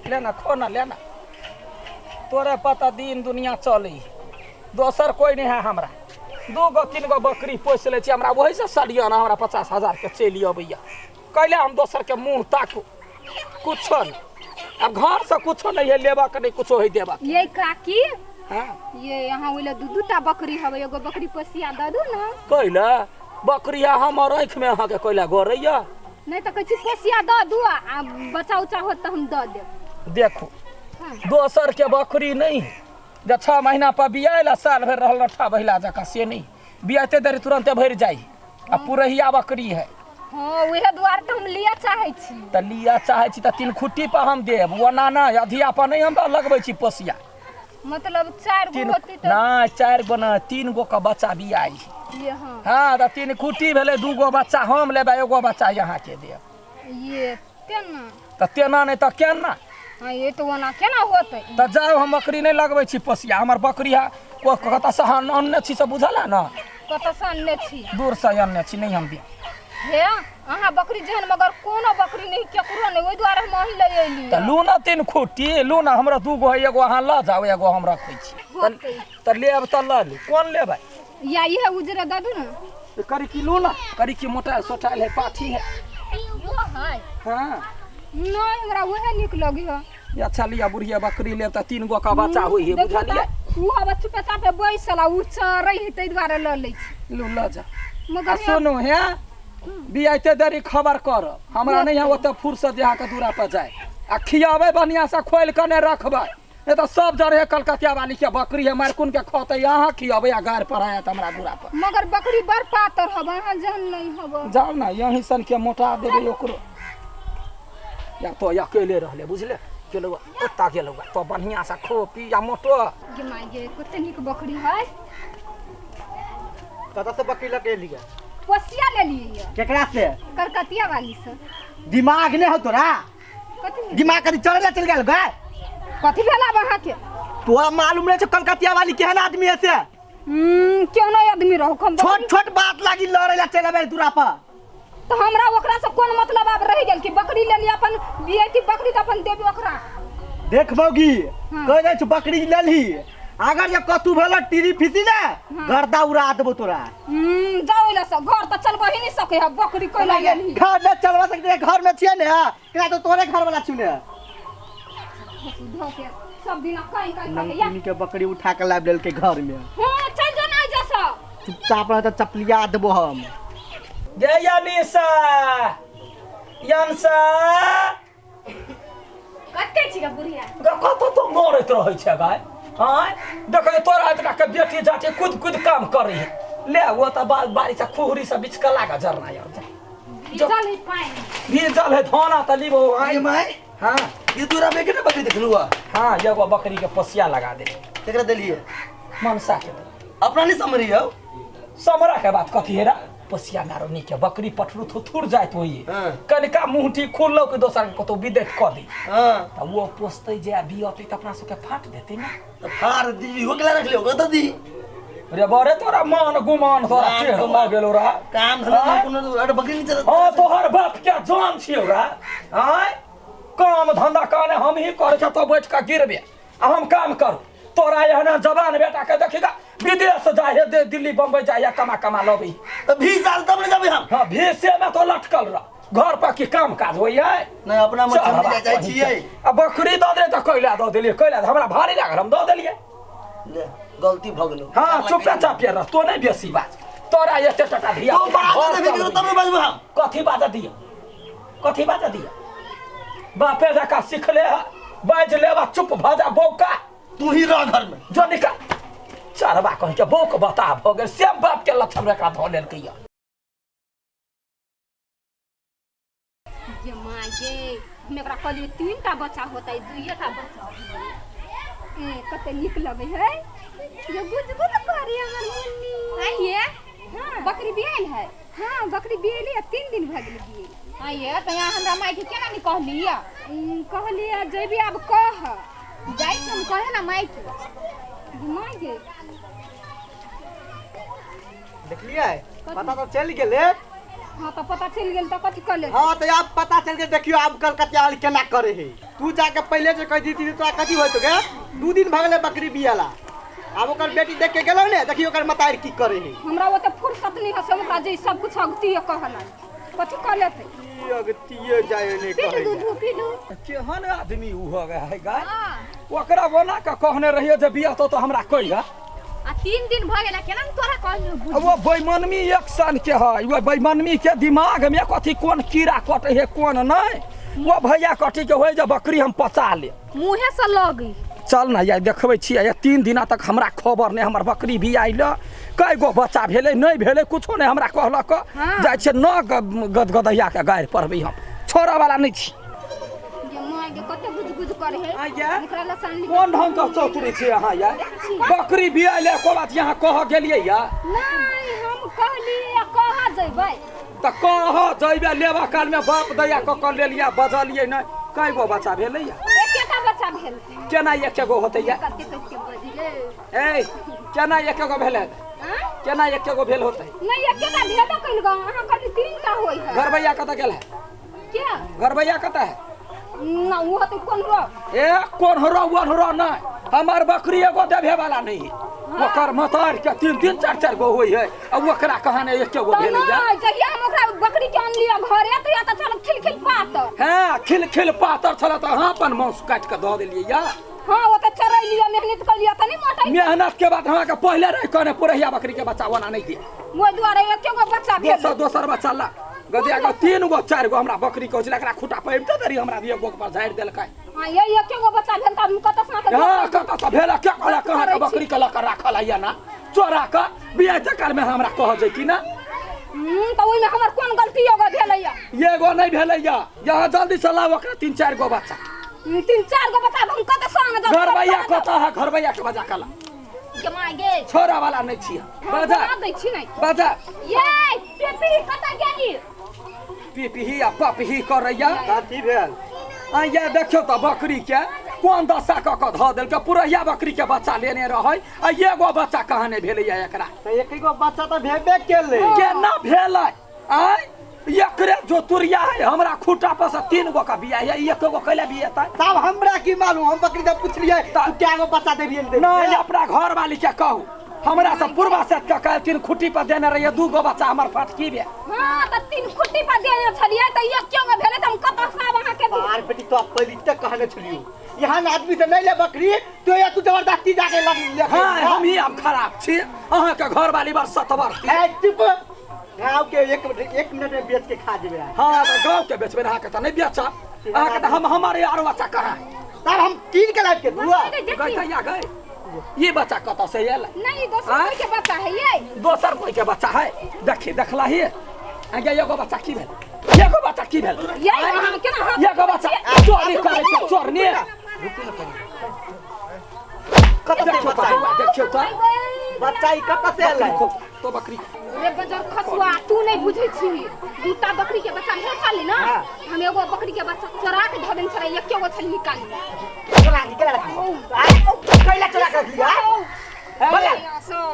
ले ना खो ना ले ना तोरे पता दिन दुनिया चलै है दोसर कोई नहीं है हमरा। दू गो तीन गो बकरी पोसि लै छी हमरा ओहिसँ सरियाना हमरा 50,000 के चलि अबैया। कैले हम दोसर के मुँह ताकू? कुछो नहीं। अब घर से कुछो नहीं है लेबा के, नहीं कुछो है देबा। ये काकी हाँ ये यहाँ ओइला दू दूटा बकरी हवे, एगो बकरी पोसिया दऽ दू ना। कैला बकरी हमर आँखि में अहाँके कैला गड़ैया? नहीं तऽ कहै छी पोसिया दऽ दू आ बच्चा उच्चा होत तऽ हम दऽ देब। देखू हाँ। दोसर के बकरी नहीं है जे 6 महीना पर बियायल आ साल भरि रहल लट्ठा बहिला जकाँ, से नहीं, बियाते देरी तुरंते भरि जाइ आ पुरहिया बकरी है। हाँ उहे दुआरे तऽ हम लिअ चाहै छी। तऽ लिअ चाहै छी तऽ 3 खुट्टी पर हम देब, ओना नहि अधिया पर नहीं हम लगबै छी पोसिया। मतलब 4 गो तीन होती तऽ नहि 4 गो नहि 3 गो के बच्चा बियाइ है। ये हाँ। हाँ तऽ 3 खुट्टी भेलै, 2 गो बच्चा हम लेबै, एगो बच्चा अहाँके देब। ये तेना तऽ तेना नहि तऽ केना? हाँ ये तऽ ओना केना होतै? तऽ जाउ हम बकरी नहि लगबै छी पोसिया, हमर बकरी है कतऽसँ हम अनने छी से बुझल है ने? कतऽसँ अनने छी? दूरसँ अनने छी, नहि हम देब। हे अहाँ बकरी जेहन मगर कोनो बकरी नहीं केकरो नहीं, ओहि दुआरे हम अहीं लऽ अयली। तऽ लू ने 3 खुट्टी लू ने, हमरा 2 गो है, एगो अहाँ लऽ जाउ एगो हम रखै छी। होतै। तऽ लेब तऽ लऽ लू। कोन लेबै? या इहे उजरे दऽ दू ने। करी की लू ना, करी की मोटायल सोटायल है, पाठी है। इहो है? हाँ। नहीं हमरा उहे नीक लगे है। अच्छा लिया बुढ़िया बकरी लेब तऽ 3 गो का बच्चा होइ है, देखू बुझलियै? तऽ, उ हवा चुपे चापे बैसल आ उ चरै है ताहि दुआरे लऽ लै छी। लू लऽ जा। मगर आ सुनू हे, बियाते देरी खबर करब, हमरा नहीं है ओते फुर्सत जे अहाँके दूरा पर जाय। आ खियाबै बढ़िआँ से, खोलि कऽ नहि रखबै, नहीं तऽ सब जन है कलकतिया वाली के बकरी है, मारकुन के खौतै, अहाँ खियाबै आ गारि पढ़ायत हमरा दूरा पर। मगर बकरी बड़ पातर हब, अहाँ जहन नहीं हब। जाउ ना यहीं सन के मोटा देबै ओकरो। या तो अकेले रहले बुझले, गेलौ ओता गेलौ तो बढ़िआँ से खो पी आ मोटो। गे माय गे कते नीक बकरी है। कतऽ से बकरी लऽ के एलियै? पोसिया लेलियै। केकरा से? कलकतिया वाली से। दिमाग नहि हौ तोरा? कथी? दिमाग कथी चढ़े ला चलि गेल गे? कथी भेल आब अहाँके? तोरा मालूम नहि छौ कलकतिया वाली केहन आदमी है से? केहनो आदमी रहू, हम छोट छोट बात लागी लड़े ला चलि अबै दूरा पर। तऽ हमरा ओकरा से कोन मतलब आब रहि गेल कि बकरी लेली अपन बियैती बकरी तऽ अपन देबी ओकरा। देख मौगी, हाँ। कह जाइ छौ बकरी लेलही, अगर जे कतू भेल टीरी फीसी ने गर्दा उड़ा देबो तोरा। जाओ एला से घर तऽ चलबही नहि सकै है, बकरी कोना लेलही? घर नहि चलबा सकते, घर में छियै ने, केना तो तोरे घर वाला छियौ ने। धो के सब दिना कहीं कहीं कहीं या। नमकीनी के बकरी उठा के लाबि लेलकै घर में। हाँ चल जो ना जैसा। चुपचाप रह तऽ चपलिया देबो हम। गे यनिसा, यनसा। कते छी गे बुढ़िया? गे कतौ तो मरैत रहै छै गाय। आँय देखै तोरा एतका के बेटी जाटी कूद कूद काम करै है। ले ओ तऽ बारी से खुहरी से बिचकला के जरना यार। भीजल है पानि। भीजल है धाना तऽ लीबो। आय my. हाँ। ये तोरा बेके ने बकरी देखलू हा? हाँ एगो बकरी के पोसिया लगा दे। केकरा देलिए? मनसा के। अपना नहीं समरी हो? समरा के बात कथी हेरा? पोसिया मारो नी के बकरी पठरू थुथुर जाइत होइए। हाँ। कनिका मुँह ठीक खुललो के दोसर के कतौ विदेश कऽ दी। हाँ। तऽ ओ पोसतै जे आ बियतै तऽ अपना सबके फाट देतै ने। तऽ फाड़ दी, हो गेला रख लियो, कतऽ दी? रे बड़े तोरा मान गुमान तोरा मान टेढ़ गुमान। भऽ गेलौ रा। काम धंधा आँय? कोनो अरे बकरी नहीं चलत। हाँ तोहर बाप के जान छियौ रा। आँय काम धंधा कहने हम ही करै छियौ, तो बैठ कऽ गिरबे आ हम काम करू। तोरा एहना जवान बेटा के देखिगा विदेश जाय है, दिल्ली बम्बई जाय है, कमा कमा लबै। तऽ 20 साल तब ने जेबै हम। हाँ 20 में तो लटकल रह, घर पर की काम काज होइए? नहीं अपना मन चल, चल हवा जाइ कहीं छियै। के। आ बकरी दऽ देलियै तऽ कैला दऽ देलियै, कैला हमरा भारी लागल हम दऽ देलियै। ले गलती भऽ गेलौ। हाँ चुपे चापे रह, तो नहीं बेसी बाज। तोरा एते टका धिया तो पुता बाज घर देबी चलबै। तब ने बाजबै हम। कथी बाज दिअ? कथी बाज दिअ? बापे जकाँ सिखले है, बाजि लेबा चुप भऽ जा बौका। तू ही रह घर में। जो निकाल चरबा कहीं के बौक बता भऽ गेल, सेम बाप के लक्षण एकरा धऽ लेलकै यऽ। गे माँ गे, हम एकरा कहलियै 3 टा बच्चा होतै, 2 टा बच्चा होतै। ए कते नीक लगै है ये गुज गुज करे हमर मुन्नी। आइये हाँ। बकरी बियाइल है? हाँ बकरी बियाइल है, 3 दिन भऽ गेलै बियाइल। आइये तऽ यहाँ हमरा माय के केना नहीं कहलियै? कहलियै जेबी आब कह। जाइ छी हम कहे ना माय के। गे माय गे। देखलियै? पता तऽ चलि गेलै। हाँ तऽ पता चलि गेल तऽ कथी कऽ लेबै? हाँ तऽ आब पता चलि गेल, देखियौ आब कलकतिया वाली केना करै है। तू जाके पहले से कह दी तोरा कथी होत गे। 2 दिन भगले बकरी बियाला, आब ओकर बेटी देख के गेलौ ने, देखियो ओकर मतार की करे है। हमरा ओते फुर्सत नहीं है, सब ओकरा जे सब कुछ अगती है कहला कथी कह लेते की अगतिए जाए ने पी कहे। दूध पी लू। केहन आदमी उ हो गए है गाय, ओकरा बना के कहने रहिए जे बिया तो हमरा कहिया। आ 3 दिन भ गेला केना तोरा कहलियो। वो बेईमानमी एक सन के है, वो बेईमानमी के दिमाग में कथी कोन कीड़ा कटे है कोन नहीं। वो भैया कथी के होय जे बकरी हम पचा ले, मुँहे से लगी। चल ना यार देखबै छियै, 3 दिना तक हमरा खबर नहीं, हमर बकरी भी आयल, कई गो बच्चा भेलै नहीं भेलै कुछो नहीं हमरा कहलक। जाइ छियै न गदगदैया के गारि पढ़बै, हम छोड़ऽ वाला नहीं छी। कोन ढंग के चौतरी छी अहाँ यार, बकरी भी आयल एको बात यहाँ कह गेलियै या नहीं? हम कहली कहाँ जइबै तऽ कह जइबै, लेबा काल में बाप दैया कऽ कऽ लेलियै, बजलियै नहीं। कई गो बच्चा भेलै या? एकेटा बच्चा भेल। केना एक गो होतै या? ए केना एक गो भेलै? केना एक गो भेल होतै? नहीं एकेटा भेबे कइल ग, अहाँ कहली 3 टा होय है। घरबैया कतऽ गेल है? के घरबैया कतऽ है? ना वो तो कोन रो ए कोन रो वन रो नहीं, हमर बकरी एगो देबे वाला नहीं। ओकर मतार के 3 3 4 4 गो होय है, आ ओकरा कहाने एक गो भेलै या? जहिया हम ओकरा बकरी के आनलियै घरे त या त चल खिलखिल पातर। हां खिलखिल पातर छल त अहाँ अपन मांस काट के दऽ देलियै या? हां ओ त चरैलियै, मेहनत कलियै त नहीं मोटाइ। मेहनत के बाद अहाँ के पहिले रह कने पुरहिया बकरी के बच्चा ओना नहीं दिए, ओइ दुआरे एक गो बच्चा भेल। दोसर दोसर बच्चा ला गदिया के 3 गो 4 गो हमरा बकरी के एकरा खूटा पैबते तरी हमरा एगो पर झाड़ि देलकै। हां ये एक गो बच्चा भेल त हम कतऽ से के? हां कतऽ से भेल? के कहला कहाँ के बकरी के लऽ के राखल है ना चोरा के बियाह काल में हमरा कह जे कि ना? त ओइ में हमर कोन गलती एगो भेलैया? एगो नहीं भेलैया, यहाँ जल्दी से लाओ ओकरा 3 4 गो बच्चा। 3 4 गो बच्चा हम कतऽ से आनब? घरबैया कतऽ है? घरबैया के बजा कला के माय गे छोरा वाला नहीं छी, बजा दै छी नहीं बजा। ये पेपी कतऽ गेली? पीपी आ पपही करैया कथी भेल? आ ये देखियो त बकरी के कोन दशा क क धऽ देलकै। पुरहिया बकरी के बच्चा लेने रहै आ एगो बच्चा कहाँ नहि भेलैया एकरा? त एक गो बच्चा त भेबे केलै। केना भेलै? आय एकरे जो तुरिया है हमरा खूटा पर से 3 गो का बिया है, एक गो कैला बिया? तब हमरा की मालूम, हम बकरी से पुछलियै तू क्या गो बच्चा देबियै? नहीं अपना घर वाली के कहू, हमरा से पूर्वा से के कहलथिन खुट्टी पर देने रहिए 2 गो बच्चा हमर फटकी बे। हां त 3 खुट्टी पर देने छलियै त एक क्यों भेलै त हम कतऽ से आब अहाँ के? आर बेटी तो पहले तक कहने छलियो यहाँ आदमी से नहीं ले बकरी, तो या तू जबरदस्ती जाके लग ले। हां हम ही अब खराब छी, अहाँ के घर वाली बर सतवर। ए चुप, गांव के एक मिनट में बेच के खा जेबे। हां त गांव के बेचबे, अहाँ के त नहीं बेचब, अहाँ के त हम हमारे यार बच्चा कहाँ है? तब हम कीन के लाइब के दुआ गए या गए। ये बच्चा कतऽ से आयल? नहीं दोसर कोई के बच्चा है, ये दोसर कोई के बच्चा है। देखी देखला ही आगे एगो बच्चा की भेल? एगो बच्चा की भेल? ये हम केना एगो बच्चा चोरी करे छै, चोरनी कतऽ से बच्चा? देखियो त बच्चा ई कतऽ से आयल? तो बकरी रे बजर खसुआ तू नहीं बुझै छी, 2टा बकरी के बच्चा भेल छलै ना, हम एगो बकरी के बच्चा चोरा के धऽ देने छलै, एके गो छलै निकाल चोरा के कैला चोरा के रखलियै?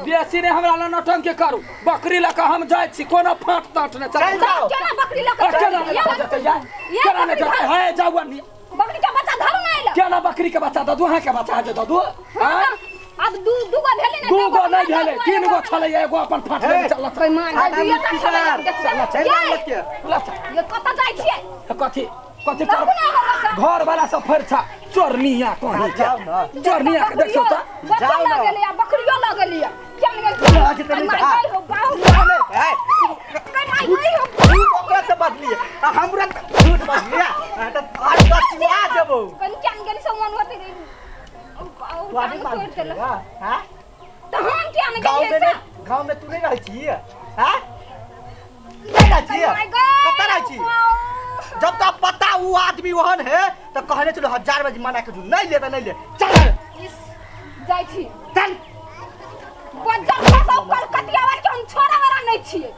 बेसी ने हमरा लग नौटंकी करू, बकरी लऽ कऽ हम जाइ छी, कोनो फाँट ताँट नहि। चल जाओ। केना बकरी लऽ कऽ केना केना नहि जेतै? हे जाउ बकरी के बच्चा धरू ना आयल। केना बकरी के बच्चा दऽ दू? अहाँ के बच्चा जे दऽ दू? अब दू गो भेलै ना? 2 गो नहीं भेलै, 3 गो छलै, एगो अपन फाट लेने चल। ये कतऽ जाइ छियै? कथी कथी कर घर वाला सब फरछा चोरनिया कहीं के चोरनिया के देखियो त जाओ ना गेलै, बकरियो लऽ गेलियै। केन गेल? हो बाहु ए तू ओकरा से बदलिए आ हमरा झूठ बदलिए त आज बचवा जेबो। कन केन गेल से मन होते गई हां त हम केन गेलियै से? गांव में तू नहीं रहै छी? हां नहीं रहै छी? कतऽ रहै छी? जब तक पता वो आदमी वहन है तो कहने चलो 1000 बजे मना के नहीं ले त नहीं ले। चल जाइ छी चल। बज्जर खसौ कलकतिया वाला के हम छोड़ा वाला नहीं छियै।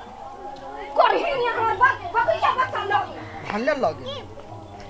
करही ने हमर बकरी के बच्चा लग भले लगे।